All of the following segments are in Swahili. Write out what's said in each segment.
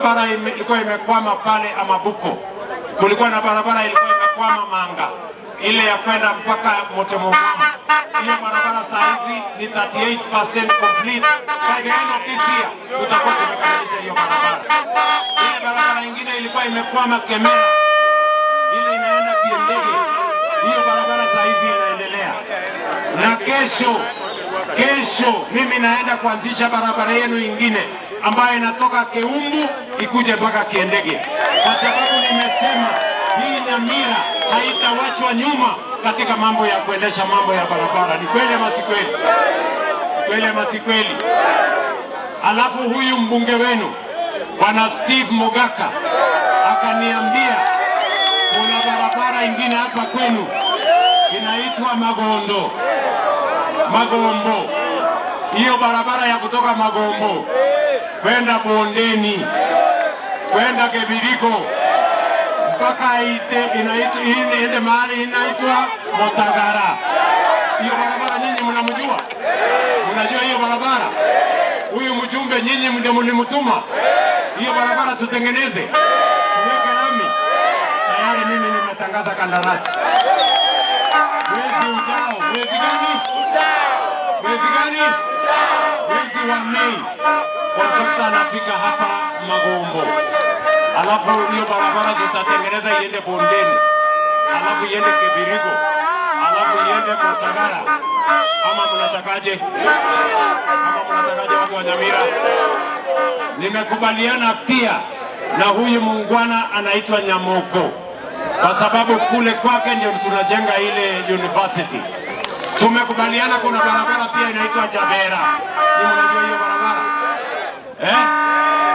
Barabara ilikuwa imekwama pale Amabuko, kulikuwa na barabara ilikuwa imekwama Manga, ile ya kwenda mpaka Motemomamo. Hiyo barabara saa hizi ni 38% complete. By the end of this year tutakuwa tumekamilisha hiyo barabara. Ile barabara ingine ilikuwa imekwama Kemera, ile inaenda Kiendege, hiyo barabara saa hizi inaendelea. Na kesho kesho mimi naenda kuanzisha barabara yenu ingine ambayo inatoka Keumbu ikuje mpaka Kiendege, kwa sababu nimesema hii Nyamira haitawachwa nyuma katika mambo ya kuendesha mambo ya barabara. Ni kweli ama si kweli? Ni kweli ama si kweli? Alafu huyu mbunge wenu, Bwana Steve Mogaka, akaniambia kuna barabara ingine hapa kwenu inaitwa Magondo Magombo. Hiyo barabara ya kutoka Magombo kwenda Bondeni, kwenda Kebiriko, mpaka ite inaitwa, iende mahali inaitwa Motagara. Hiyo barabara nyinyi mnamjua? Mnajua hiyo barabara? Huyu mjumbe nyinyi ndio mlimtuma. Hiyo barabara tutengeneze, tuweke lami. Tayari mimi nimetangaza kandarasi. Mwezi ujao, mwezi gani? Mwezi gani? Mwezi wa Mei, kontrakta anafika hapa Magombo, alafu hiyo barabara tutatengeneza iende Bondeni, alafu iende Kebirigo, alafu iende Motagara. Ama mnatakaje? Ama mnatakaje, watu wa Nyamira? Nimekubaliana pia na huyu muungwana anaitwa Nyamoko, kwa sababu kule kwake ndio tunajenga ile university. Tumekubaliana kuna barabara pia inaitwa Jabera. Ni mnajua hiyo barabara, eh?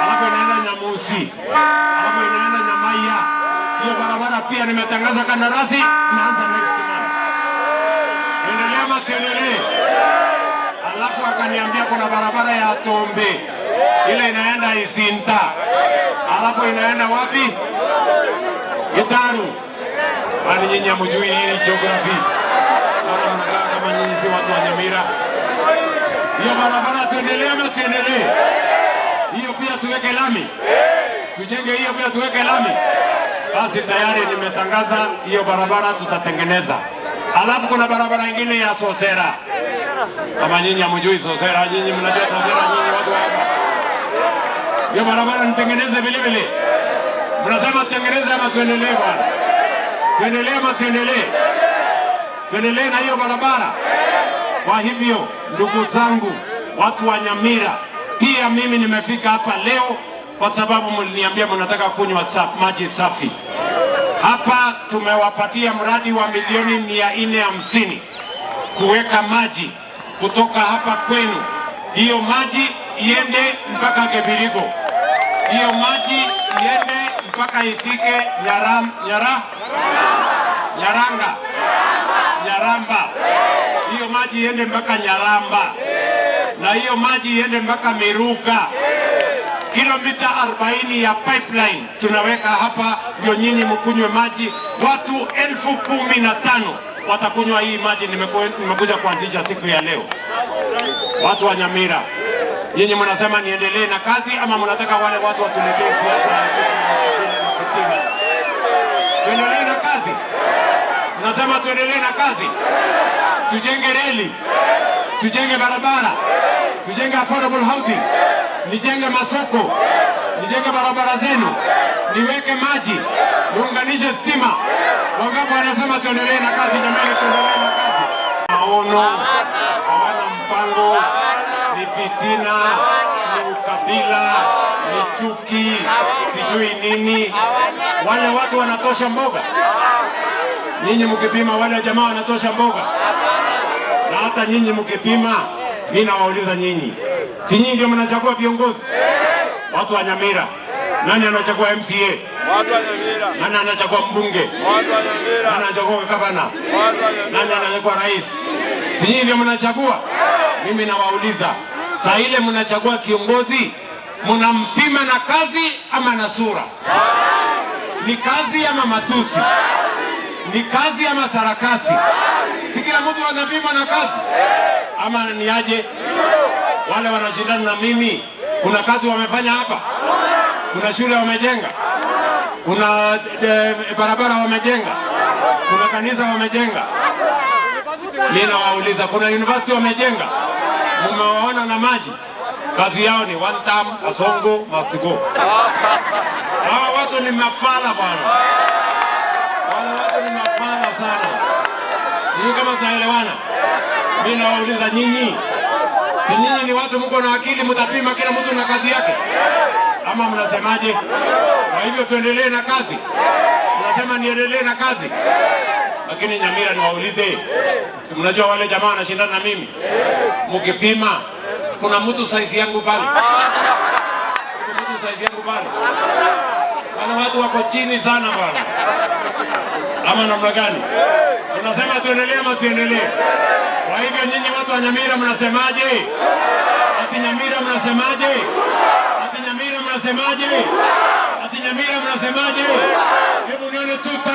Alafu inaenda Nyamusi, alafu inaenda Nyamaiya. Hiyo barabara pia nimetangaza kandarasi, naanza next month. Endelea ama tuendelee? Alafu akaniambia kuna barabara ya Tombe, ile inaenda Isinta, alafu inaenda wapi? Gitaru. Kwani nyinyi hamjui hii geography? Naona mnakaa kama nyinyi si watu wa Nyamira. Hiyo barabara tuendelee ama tuendelee? Hiyo pia tuweke lami, tujenge hiyo pia tuweke lami. Basi tayari nimetangaza hiyo barabara tutatengeneza. Alafu kuna barabara ingine ya Sosera. Kama nyinyi hamjui Sosera, nyinyi mnajua Sosera, nyinyi watu wa hapa. Hiyo barabara nitengeneze vile vile. Mnasema tutengeneze ama tuendelee, bwana? Tuendelee ama tuendelee? Tuendelee na hiyo barabara. Kwa hivyo, ndugu zangu, watu wa Nyamira, pia mimi nimefika hapa leo kwa sababu mliniambia mnataka kunywa maji safi. Hapa tumewapatia mradi wa milioni 450 kuweka maji kutoka hapa kwenu, hiyo maji iende mpaka Kebirigo, hiyo maji iende mpaka ifike Nyaram, Nyara, Nyaranga, Nyaramba, hiyo maji iende mpaka Nyaramba, na hiyo maji iende mpaka Miruka. Kilomita 40 ya pipeline tunaweka hapa, ndio nyinyi mkunywe maji. Watu 15,000 watakunywa hii maji nimekuja kuanzisha siku ya leo. Watu wa Nyamira, nyinyi mnasema niendelee na kazi ama mnataka wale watu watuletee siasa ya chuki na ukabila na fitina? Tuendelee na kazi? Mnasema tuendelee na kazi? Tujenge reli, tujenge barabara, tujenge affordable housing, nijenge masoko, nijenge barabara zenu, niweke maji, niunganishe stima. Wangapi wanasema tuendelee na kazi? Jamani, tuendelee na kazi. Maono hawana, mpango ni fitina, ni ukabila, ni chuki, sijui nini. Wale watu wanatosha mboga. Nyinyi mkipima, wale jamaa wanatosha mboga? Na hata nyinyi mkipima, mimi nawauliza nyinyi, si nyinyi ndio mnachagua viongozi? Watu wa Nyamira, nani anachagua MCA? Watu wa Nyamira. Nani anachagua mbunge? Watu wa Nyamira. Nani anachagua gavana? Watu wa Nyamira. Nani anachagua rais? Si nyinyi ndio mnachagua? Mimi nawauliza, saa ile mnachagua kiongozi, mnampima na kazi ama na sura? Ni kazi ama matusi? Ni kazi ama sarakasi? Si kila mtu anapima na kazi ama ni aje? Wale wanashindana na mimi, kuna kazi wamefanya hapa? Kuna shule wamejenga? Kuna barabara wamejenga? Kuna kanisa wamejenga? Mimi nawauliza, kuna university wamejenga? Mumewaona na maji? Kazi yao ni one term, Kasongo must go. Hawa watu ni mafala bwana, wale watu ni mafala sana. Sijui kama tunaelewana. Mimi nawauliza nyinyi, si nyinyi ni watu mko na akili, mtapima kila mtu na kazi yake, ama mnasemaje? Kwa hivyo tuendelee na kazi, mnasema niendelee na kazi, lakini Nyamira niwaulize, si mnajua wale jamaa wanashindana na mimi, mkipima kuna mtu saizi yangu pale? Kuna mtu saizi yangu pale? Wale watu wako chini sana bwana, ama namna gani? Unasema tuendelee ama tuendelee? Kwa hivyo nyinyi watu wa Nyamira mnasemaje? Ati Nyamira mnasemaje? Ati Nyamira mnasemaje? Ati Nyamira mnasemaje? Hebu nione tuta.